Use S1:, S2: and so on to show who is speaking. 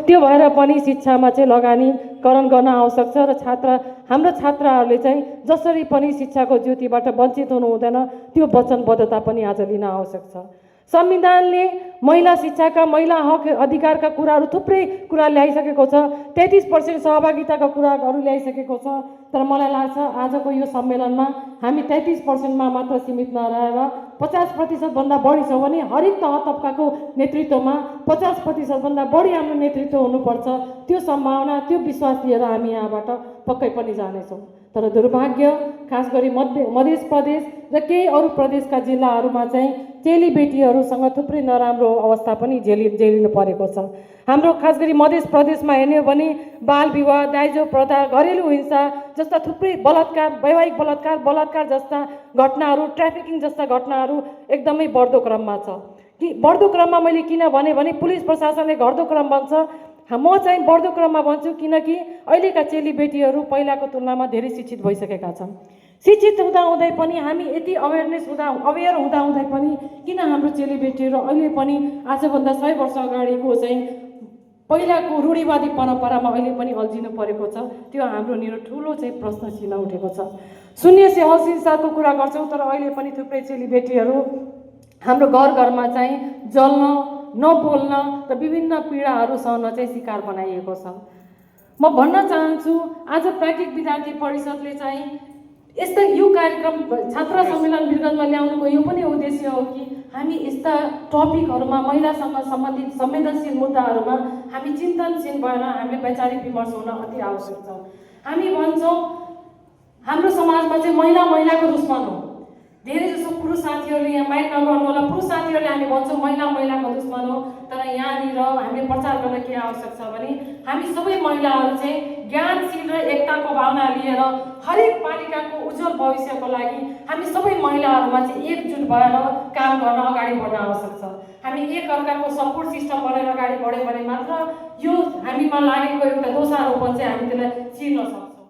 S1: त्यो भएर पनि शिक्षामा चाहिँ लगानीकरण गर्न आवश्यक छ र हाम्रो छात्राहरूले चाहिँ जसरी पनि शिक्षाको ज्योतिबाट वञ्चित हुनु हुँदैन त्यो वचनबद्धता पनि आज लिन आवश्यक छ। संविधानले महिला शिक्षाका, महिला हक अधिकारका कुराहरू थुप्रै कुरा ल्याइसकेको छ, 33% सहभागिताका कुराहरू ल्याइसकेको छ। तर मलाई लाग्छ आजको यो सम्मेलनमा हामी 33%मा मात्र सीमित नरहेर 50% भन्दा बढी छौँ भने हरेक तह तबकाको नेतृत्वमा 50% भन्दा बढी हाम्रो नेतृत्व हुनुपर्छ। त्यो सम्भावना, त्यो विश्वास लिएर हामी यहाँबाट पक्कै पनि जानेछौँ। तर दुर्भाग्य खास गरी मध्य प्रदेश र केही अरू प्रदेशका जिल्लाहरूमा चाहिँ चेलीबेटीहरूसँग थुप्रै नराम्रो अवस्था पनि झेलिनु परेको छ। हाम्रो खास गरी मध्य प्रदेशमा हेर्ने हो भने बाल विवाह, दाइजो प्रथा, घरेलु हिंसा जस्ता थुप्रै बलात्कार, वैवाहिक बलात्कार जस्ता घटनाहरू, ट्राफिकिङ जस्ता घटनाहरू एकदमै बढ्दो क्रममा छ। बढ्दो क्रममा मैले किन भने पुलिस प्रशासनले घट्दो क्रम भन्छ, म चाहिँ बढ्दो क्रममा भन्छु किनकि अहिलेका चेलीबेटीहरू पहिलाको तुलनामा धेरै शिक्षित भइसकेका छन्। शिक्षित हुँदाहुँदै पनि हामी यति अवेर हुँदाहुँदै पनि किन हाम्रो चेलीबेटीहरू अहिले पनि आजभन्दा 100 वर्ष अगाडिको चाहिँ पहिलाको रूढिवादी परम्परामा अहिले पनि अल्झिनु परेको छ। त्यो हाम्रो ठुलो चाहिँ प्रश्न चिन्ह उठेको छ। शून्य से अहिंसाको कुरा गर्छौँ तर अहिले पनि थुप्रै चेलीबेटीहरू हाम्रो घरमा चाहिँ जल्न, नबोल्न र विभिन्न पीडाहरू सहन चाहिँ शिकार बनाइएको छ। म भन्न चाहन्छु आज प्राज्ञिक विद्यार्थी परिषदले चाहिँ यस्ता यो कार्यक्रम छात्र सम्मेलन विगतमा ल्याउनुको यो पनि उद्देश्य हो कि हामी यस्ता टपिकहरूमा महिलासँग सम्बन्धित संवेदनशील मुद्दाहरूमा हामी चिन्तनशील भएर हामीले वैचारिक विमर्श हुन अति आवश्यक छ। हामी भन्छौँ हाम्रो समाजमा चाहिँ महिलाको दुश्मन हो। धेरै जसो पुरुष साथीहरूले यहाँ माइक नगर्नु होला, पुरुष साथीहरूले हामी भन्छौँ महिलाको दुश्मन हो। तर यहाँनिर हामीले प्रचार गर्न के आवश्यक छ भने हामी सबै महिलाहरू चाहिँ ज्ञानशील र एकताको भावना लिएर हरेक बालिकाको उज्जवल भविष्यको लागि हामी सबै महिलाहरूमा चाहिँ एकजुट भएर काम गर्न अगाडि बढ्न आवश्यक छ। हामी एकअर्काको सपोर्ट सिस्टम गरेर अगाडि बढ्यौँ भने मात्र यो हामीमा लागेको एउटा दोषारोपण चाहिँ हामी त्यसलाई चिर्न सक्छौँ।